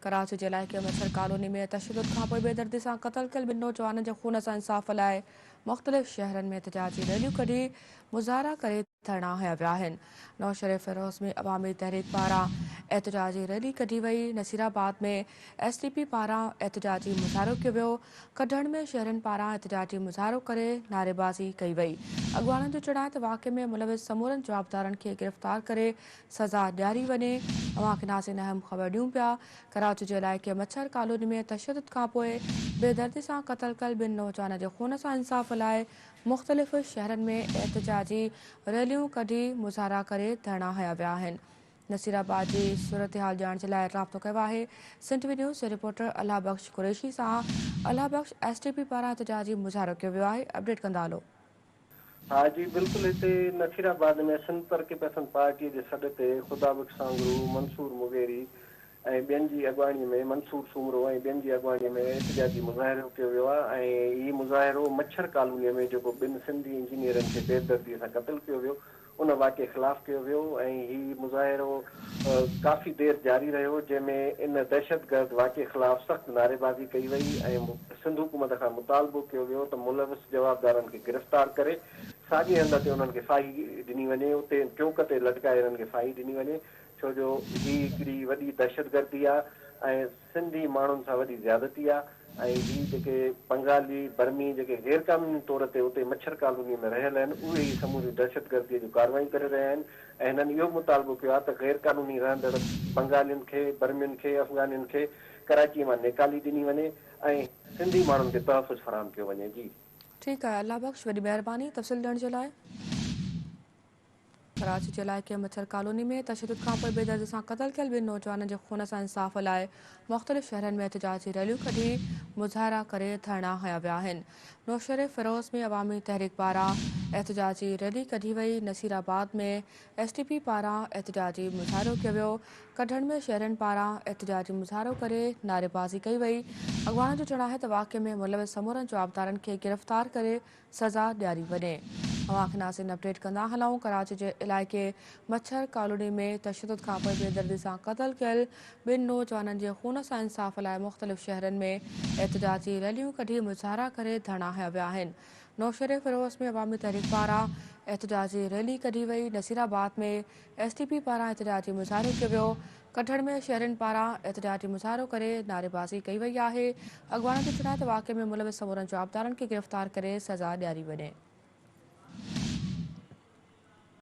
ڪراچي جي علائقي مڇر ڪالوني ۾ تشدد کانپوء بيدردي سان قتل ڪيل ٻن نوجوانن جي خون سان انصاف لاء مختلف شهرن ۾ احتجاجي ريليون ڪڍي مظاهرا ڪري ڌرڻا هنيا ويا آهن. نوشهريفيروز ۾ عوامي تحريڪ پاران احتجاجي ريلي ڪڍي وئي، نصيرآباد ۾ ايس ٽي پي پاران احتجاجي مظاهرو ڪيو ويو، ڪڍڻ ۾ شهرين پاران احتجاجي مظاهرو ڪري نعريبازي ڪئي وئي. اڳواڻن جو چوڻ آهي ته واقعي ۾ ملوث سمورن جوابدارن کي گرفتار ڪري سزا ڏياري وڃي. اوهان کي ناظرين اهم خبر ڏيون پيا ڪراچي جي علائقي مڇر ڪالوني ۾ تشدد کانپوء بيدردي سان قتل ڪيل ٻن نوجوانن جي خون سان انصاف لاء مختلف شهرن ۾ احتجاجي ريليون ڪڍي مظاهرا ڪري ڌرڻا هنيا ويا آهن. نصيرآباد جي صورتحال ڄاڻڻ جي لاء رابطو ڪيو آهي سنڌ ٽي وي نيوز جي رپورٽر الله بخش قريشي سان الله بخش ايس ٽي پي پاران احتجاجي مظاهرو ڪيو ويو آهي اپڊيٽ ڪندا هلو. ها جي بلڪل هتي نصير آباد ۾ سنڌ ترقي پسند پارٽي جي سڏ تي خدا بخش سانگرو، منصور مغيري ۽ ٻين جي اڳواڻي ۾ منصور سومرو ۽ ٻين جي اڳواڻي ۾ احتجاجي مظاهرو ڪيو ويو آهي ۽ هي مظاهرو مڇر ڪالوني ۾ جيڪو ٻن سنڌي انجنيئرن کي بيدردي سان قتل ڪيو ويو ان واقعي خلاف ڪيو ويو ۽ هي مظاهرو ڪافي دير جاري رهيو جنهن ۾ ان دهشتگرد واقعي خلاف سخت نعريبازي ڪئي وئي ۽ سنڌ حڪومت کان مطالبو ڪيو ويو ته ملوث جوابدارن کي گرفتار ڪري ساڳئي هنڌ تي انهن کي ڦاهي ڏني وڃي اتي چوڪ تي لٽڪائي انهن کي ڦاهي ڏني وڃي ڇو جو هي هڪڙي وڏي دهشتگردي آ ۽ سنڌي ماڻهن سان وڏي زيادتي آ ۽ هي جيڪي بنگالي، برمي جيڪي غير قانوني طور تي اتي مڇر ڪالوني ۾ رهيل آهن اهي هي سموريون دهشتگردي جون ڪارروايون ڪري رهيا آهن ۽ هنن اهو به مطالبو ڪيو آ ته غير قانوني رهندڙ بنگالين کي، برمين کي، افغانين کي ڪراچي مان نيڪالي ڏني وڃي ۽ سنڌي ماڻهن کي تحفظ فراهم ڪيو وڃي جي. ٺيڪ آهي الله بخش وڏي مهرباني تفصيل ڏيڻ جي لاء. ڪراچي جي علائقي مڇر ڪالوني ۾ تشدد کانپوء بيدردي سان قتل ٿيل ٻن نوجوانن جي خون سان انصاف لاء مختلف شهرن ۾ احتجاجي ريليون ڪڍي مظاهرا ڪري ڌرڻا هنيا ويا آهن. نوشهريفيروز ۾ عوامي تحريڪ پاران احتجاجي ريلي ڪڍي وئي، نصير آباد ۾ ايس ٽي پي پاران احتجاجي مظاهرو ڪيو ويو، ڪڍڻ ۾ شهرين پاران احتجاجي مظاهرو ڪري نعريبازي ڪئي وئي، اڳواڻن جو چوڻ آهي ته واقعي ۾ ملوث سمورن جوابدارن کي گرفتار ڪري سزا ڏياري وڃي. اوهان کي ناظرين اپڊيٽ ڪندا هلون ڪراچي جي علائقي مڇر ڪالوني ۾ تشدد کانپوء بيدردي سان قتل ڪيل ٻن نوجوانن جي خون سان انصاف لاء مختلف شهرن ۾ احتجاجي ريليون ڪڍي مظاهرا ڪري ڌرڻا هنيا ويا آهن. نوشهريفيروز ۾ عوامي تحريڪ پاران احتجاجي ريلي ڪڍي وئي، نصيرآباد ۾ ايس ٽي پي پاران احتجاجي مظاهرو ڪيو ويو، ڪڍڻ ۾ شهرين پاران احتجاجي مظاهرو ڪري نعريبازي ڪئي وئي آهي، اڳواڻن جو چوڻ آهي ته واقعي ۾ ملوث سمورن جوابدارن کي گرفتار ڪري سزا ڏياري وڃي.